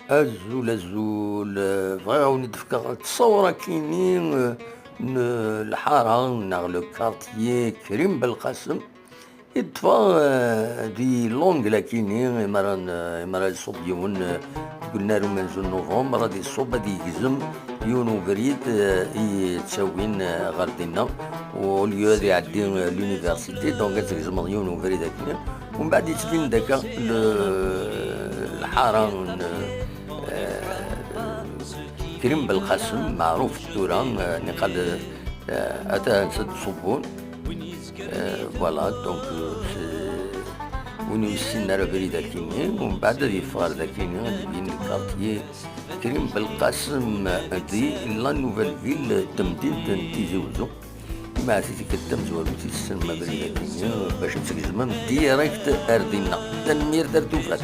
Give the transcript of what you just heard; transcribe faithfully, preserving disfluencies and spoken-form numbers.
Azul, azul. Bɣiɣ ad wen-d-fkeɣ ttṣawra-kini n lḥara neɣ le quartier Krim Belqasem. Yeṭṭef-aɣ di l'angle-akini, imi ara n-, imi ara iṣubb yiwen deg unnar umenzu n novembre, ad iṣubb, ad yegzem yiwen ubrid i yettawin ɣer dinna, au lieu ad iɛeddi l'université, donc ad tgezmeḍ yiwen ubrid akini. Umbeɛd yettbin-d akka lḥara n Krim Belqasem, meɛruf tura, niqal ata ansa d-ṣubbun. Voilà, donc win ur yessinen ara abrid akini, umbeɛd ad yeffeɣ ar dakini, ad yini lkartye Krim Belqasem di la nouvelle ville, temdint n Tizi Uzzu. Imeɛti tikkelt tamezwarut i tessnem abrid-agi bac ad tgezmem direct ar dinna. Tanemmirt ar tufat.